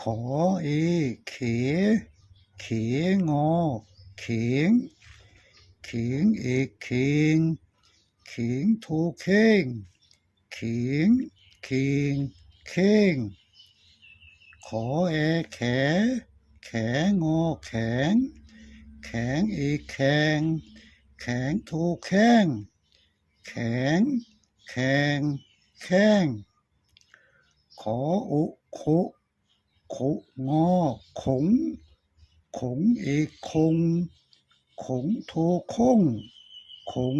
ຂໍ ເອ ເຂ ເຂ ງໍ ເຂງ ເຂງ ເອກ ເຂງ ເຂງ ໂທ ເຂງ ເຂງ ເຂງ ເຂງ ຂໍ ແອ ແຂ ແຂ ງໍ ແຂງ ແຂງ ເອກ ແຂງ ແຂງ ໂທ ແຂງ ແຂງ ແຂງ ແຂງ ຂໍ ໂອ ໂຂ ໂຂ ງໍ ຂົງ ຂົງ ເອກ ຂົງ ຂົງ ໂທ ຂົງ ຂົງ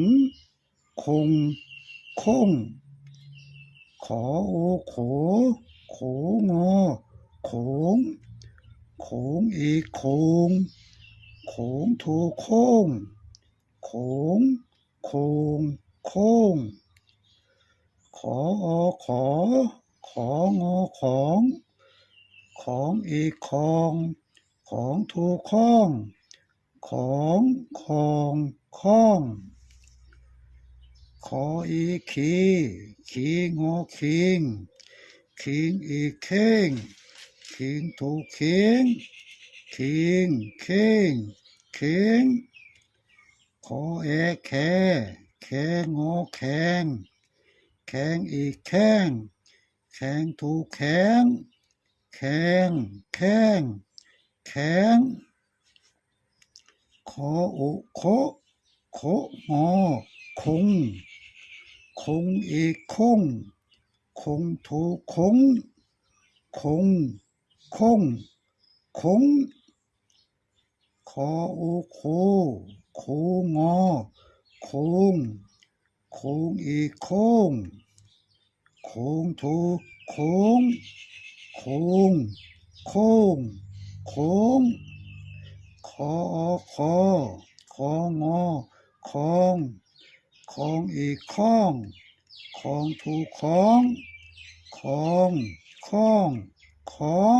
ຂົງ ຂົງ ຂໍ ໂອ ໂຂ ໂຂ ງໍ ໂຂງ ໂຂງ ເອກ ຂົງ ຂົງ ໂທ ຂົງ ຂົງ ຂົງ ຂົງ ຂໍ ອອ ຂອ ຂອ ງໍ ຂອງ ຂອງ ເອກ ຂອງ ຂອງ ໂທ ຂອງ ຂອງ ຂອງ ຂອງ ຂໍ ເອ ເຂ ເຂ ງໍ ເຂງ ເຂງ ເອກ ເຂງ ເຂງ ໂທ ເຂງ ເຂງ ເຂງ ເຂງ ຂໍ ແອ ແຂ ແຂ ງໍ ແຂງ ແຂງ ເອກ ແຂງ ແຂງ ໂທ ແຂງ ແຂງ ແຂງ ແຂງ ຂໍ ໂອ ໂຂ ໂຂ ງໍ ຂົງ ຂົງ ເອກ ຂົງ ຂົງ ໂທ ຂົງ ຂົງ ຂົງ ຂົງ ຂໍ ໂອ ໂຂ ໂຂ ງໍ ໂຂງ ຂົງ ເອກ ຂົງ ຂົງ ໂທ ຂົງ ຂົງ ຂົງ ຂົງ ຂໍ ອອ ຂອ ຂອ ງໍ ຂອງ ຂອງ ເອກ ຂອງ ຂອງ ໂທ ຂອງ ຂອງ ຂອງ ຂອງ